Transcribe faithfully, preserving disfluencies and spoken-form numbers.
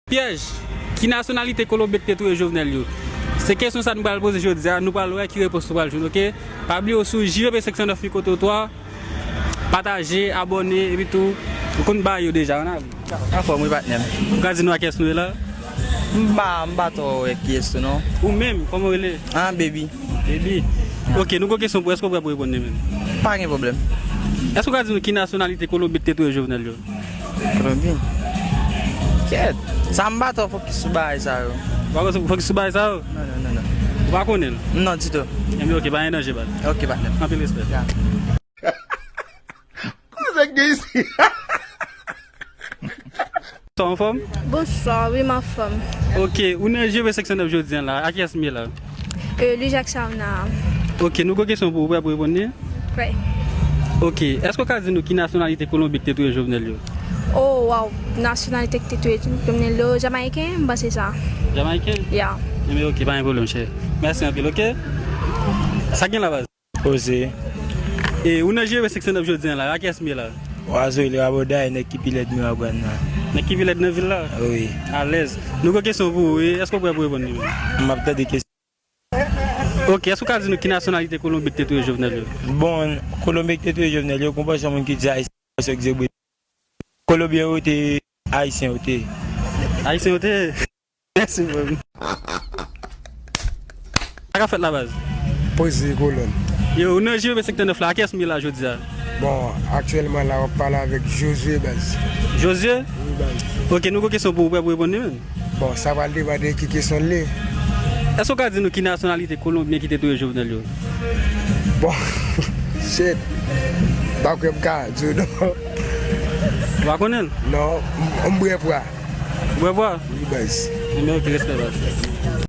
Pyèj, ki nasyonalite Kolonbyen ki te touye Jovenel yo? Se kesyon sa nou pral poze jodi a, nou pral wè ki repons nou pral jwenn, oke? Pa bliye w sou J V P senk san nèf Mikrotrotwa, pataje, abòne, epi tou, ou konn bagay yo deja, ann ale. Anfòm wi patnè m. Ou ka di nou a kiyès nou ye la? M pa, m pa twò wè kiyès tou non. Ou menm, kòman w rele? Ah, Baby. Baby. Ok, nou gon kesyon pou, èske w prè pou reponn li menm? Pa gen pwoblèm. Èske w ka di nou ki nasyonalite Kolonbyen ki te touye Jovenel yo? Kolonbyen. Kèt. Sa m pa twò fokis sou bagay sa yo. Ou pa fokis sou bagay sa yo? Non, non, non, non. Ou pa konnen l? Non, ditou. Enben, ok, pa gen danje, baz. Ok, patnè. Anpil respè. Ya. Kòman sa k gen isi? Sa w anfòm? Bonswa, wi, m anfòm. Ok, ou nan J V senk san nèf jodi a la. A kiyès m ye la? Euh, Louis Jacques Sarna. Ok, nou gon kesyon pou ou, prè pou reponn li? Prè. Ok, èske w ka di nou ki nasyonalite Kolonbyen ki te touye Jovenel yo? Oh, waw, nasyonalite ki te touye Jovenel yo, Jamayiken, m panse sa. Jamayiken? Ya. Enben, ok, pa gen pwoblèm, chè. Mèsi anpil, ok? Sa k gen la, baz? Oze. E ou nan J V senk san nèf jodi a la, a kiyès m ye la? Wazo, le rabòday, nèg ki pi lèd Miragwàn nan. Nèg ki pi lèd nan vil la? Wi. Alèz. Nou gon kesyon pou ou, wi. Èske w prè pou reponn li menm? M ap tande kesyon. Ok, èske w ka di nou ki nasyonalite Kolonbyen ki te touye Jovenel yo? Bon, Kolonbyen ki te touye Jovenel yo, konpòsyon moun ki di Ayisyen, konpòsyon ki di Kolonbyen yo te, Ayisyen yo te. Ayisyen yo te? Mèsi, frè m. Sa k ap fèt la, baz? Poze kolòn. Yo, ou nan J V senk san nèf la, a kiyès m ye la jodi a? Bon, aktyèlman la, w ap pale avèk Josué, baz. Josué? Wi, baz. Ok, nou gon kesyon pou ou, prè pou reponn li menm? Bon, sa pral depann de ki kesyon l ye. Èske w ka di nou ki nasyonalite Kolonbyen ki te touye Jovenel yo? Bon, shit. M pa kwè m ka di w non. Ou pa konnen l? Non, m, m bwè pwa. Ou bwè pwa? Wi, baz. Enben, ok, respè, baz.